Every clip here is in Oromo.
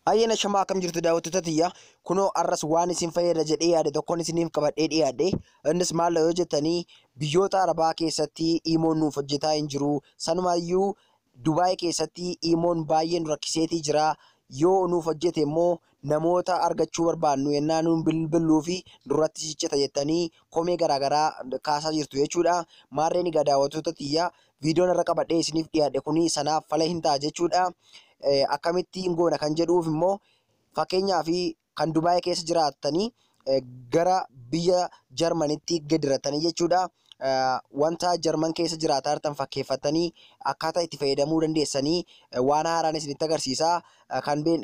Baay'een ashamaa akkam jirtu daawwattoota tiyya. Kunoo arras waan isin fayyada jedhee yaade tokkoon isiniif qabadhee dhiyaadhe. Innis maal yoo jettanii biyyoota Arabaa keessatti imoon nuuf hojjetaa hin jiru. Sanumaayyuu Dubaay keessatti imoon baay'ee nu rakkiseetii jira. Yoo nuuf hojjete immoo namoota argachuu barbaannu yennaa nuun bilbiluu fi duratti ciccita jettanii komee garaagaraa kaasaa jirtu jechuudha. Maarreen egaa daawwattoota tiyya viidiyoon irra qabadhee isiniif dhiyaadhe kuni sanaaf fala hin ta'a jechuudha. Akkamitti goona kan jedhuuf immoo fakkeenyaaf kan Dubaay keessa jiraatanii gara biyya Jarmanitti gadiratanii jechuudha. Wanta Jarman keessa jiraataa jirtan fakkeeffatanii akkaataa itti fayyadamuu dandeessanii waan haaraan isinitti agarsiisa.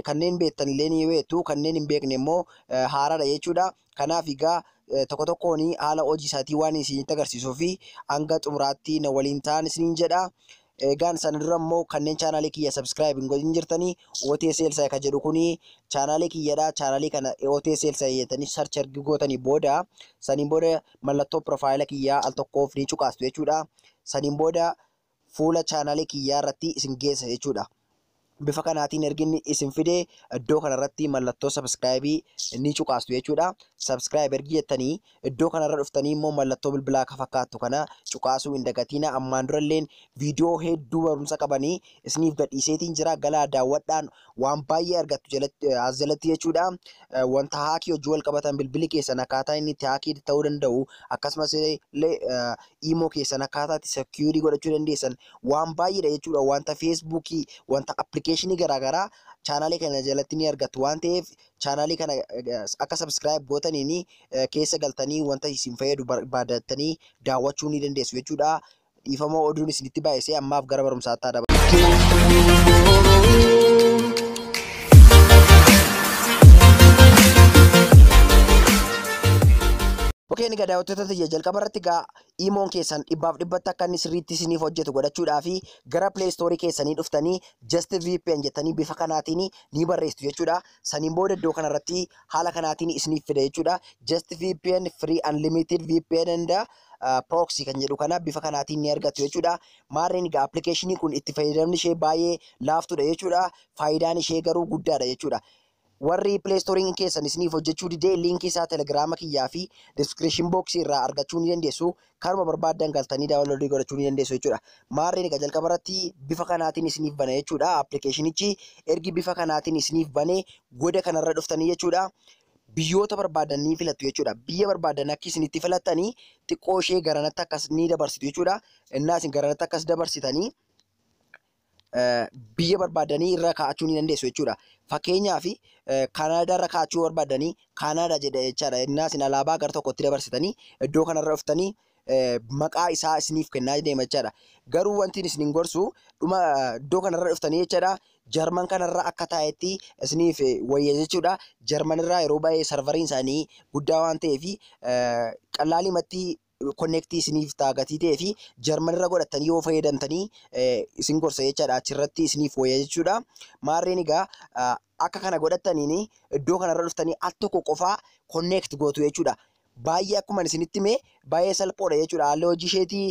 Kanneen beektan illee ni beektu, kanneen hin beekne immoo haaraadha jechuudha. Kanaaf egaa tokko tokkoon haala hojii isaatii waan isinitti agarsiisuu fi hanga xumuraatti na waliin ta'an isiniin jedha. Egaan sana dura immoo kanneen chaanaalii kiyya subscribe hin godhin jirtanii OTS Elsaa kan jedhu kuni chaanaalii kiyyadha. Chaanaalii kana OTS Elsaa jettanii search ergi gootanii booda saniin booda mallattoo piroofaayila kiyyaa al tokkoof ni cuqaastu jechuudha. Saniin booda fuula chaanaalii kiyyaa irratti isin geessa jechuudha. Bifa kanaatiin ergi inni isin fide iddoo kanarratti mallattoo subscribe ni cuqaastu jechuudha. Subscribe ergi jettanii iddoo kanarra dhuftanii immoo mallattoo bilbilaa akka fakkaattu kana cuqaasuu hin dagatina. Ammaan duralleen viidiyoo hedduu barumsa qabanii isiniif gadhiiseetiin jira. Galaa daawwadhaan waan baay'ee argattu as jalatti jechuudha. Wanta haakii hojii wal qabatan bilbilli keessan akkaataa inni itti haakii ta'uu danda'u akkasumas illee imoo keessan akkaataa itti sekyuurii godhachuu dandeessan waan baay'eedha jechuudha. Wanta feesbuukii wanta appilikeeshinii garaagaraa chaanaalii kana jalatti ni argattu waan ta'eef chaanaalii kana akka subscribe gootaniin keessa galtanii wanta isin fayyadu barbaadattanii daawwachuu ni dandeessu jechuudha. Dhiifama oduun isinitti baay'isee ammaaf gara barumsaatti haa dabarru. Okeen egaa daawwattoota tiyya jalqaba irratti egaa imoon keessan dhibbaaf dhibbatti akka inni sirriitti isiniif hojjetu godhachuudhaa fi gara Play Store keessanii dhuftanii Just VPN jettanii bifa kanaatiin ni barreessitu jechuudha. Saniin booda iddoo kanarratti haala kanaatiin isiniif fida jechuudha. Just VPN Free Unlimited VPN and Proxy kan jedhu kana bifa kanaatiin ni argattu jechuudha. Maarreen egaa appilikeeshinii kun itti fayyadamni ishee baay'ee laaftuudha jechuudha. Faayidaan ishee garuu guddaadha jechuudha. Warri Play Store keessan isiniif hojjechuu didee liinkii isaa Telegiraama kiyyaa fi description box irraa argachuu ni dandeessu. Kanuma barbaaddan galtanii daawunloodii godhachuu ni dandeessu jechuudha. Maarreen egaa jalqaba irratti bifa kanaatiin isiniif bana jechuudha. Appilikeeshinichi ergi bifa kanaatiin isiniif banee goda kanarra dhuftanii jechuudha. Biyyoota barbaadan ni filattu jechuudha. Biyya barbaadan akka isinitti filattanii xiqqoo ishee garanatti akkas ni dabarsitu jechuudha. Innaa isin garanatti akkas dabarsitanii biyya barbaadanii irra kaa'achuu ni dandeessu jechuudha. Fakkeenyaaf Kaanaadaa irra kaa'achuu barbaadanii Kaanaadaa jedha jechaadha. Innaa isin alaabaa gara tokkotti dabarsitanii iddoo kanarra dhuftanii maqaa isaa isiniif kennaa deema jechaadha. Garuu wanti isin gorsu dhuma iddoo kanarra dhuftanii jechaadha. Jarman kanarra akka taa'etti isiniif wayya jechuudha. Jarman irraa yeroo baay'ee sarvariin isaanii guddaa waan ta'eef qalaalimatti konneektii isiniif ta'a gatii ta'ee fi Jarman irra godhatanii yoo fayyadamtanii isin gorsa jechaadha. Achirratti isiniif wayya jechuudha. Maarreen egaa akka kana godhataniin iddoo kanarra dhuftanii al tokko qofaa konneekt gootu jechuudha. Baay'ee akkuma isinitti hime baay'ee salphoodha jechuudha. Haalli hojii isheetii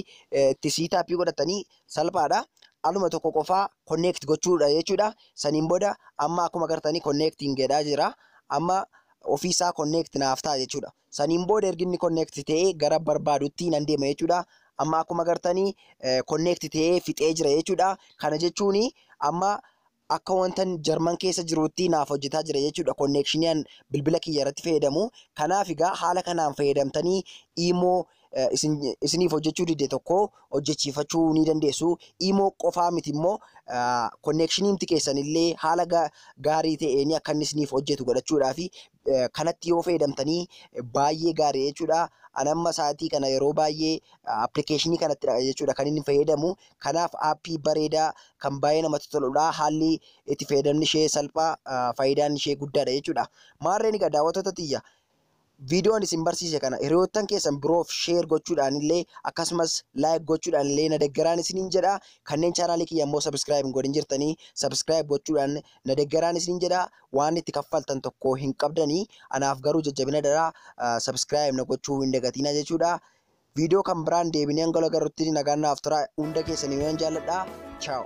itti siitaappii godhatanii salphaadha. Aluma tokko qofaa konneekt gochuudha jechuudha. Saniin booda amma akkuma agartanii konneektiin jedhaa jira. Amma ofiisaa konneekt naaf ta'a jechuudha. Saniin booda ergi inni konneekt ta'ee gara barbaadutti nan deema jechuudha. Amma akkuma agartanii konneekt ta'ee fixee jira jechuudha. Kana jechuun amma akka wanta Jarman keessa jirutti naaf hojjetaa jira jechuudha. Konneekshiniin bilbila kiyya irratti fayyadamu. Kanaaf egaa haala kanaan fayyadamtanii imoo isiniif hojjechuu dide tokko hojjechiifachuu ni dandeessu. Imoo qofaa miti immoo konneekshiniin keessan illee haala gaarii ta'een akka inni isiniif hojjetu godhachuudhaaf kanatti yoo fayyadamtanii baay'ee gaarii jechuudha. Ani amma sa'aatii kana yeroo baay'ee appilikeeshinii kanatti jechuudha kan inni fayyadamu. Kanaaf aappii bareedaa kan baay'ee namatti toludha. Haalli itti fayyadamni ishee salphaa faayidaan ishee guddaadha jechuudha. Maarreen egaa daawwattoota tiyya. Viidiyoon isin barsiise kana hiriyoottan keessan biroof sheer gochuudhaan illee akkasumas laayik gochuudhaan illee na deeggaraan isiniin jedha. Kanneen chaanaalii kiyya immoo subscribe hin godhin jirtanii subscribe gochuudhaan na deeggaraan isiniin jedha. Waan itti kaffaltan tokko hin qabdanii anaaf garuu jajjabina daraa subscribe na gochuu hin dagatinaa jechuudha. Viidiyoo kan biraan deebinee hanga agarrutti nagaan naaf tura. Hunda keessanii waan jaalladha. Ciao.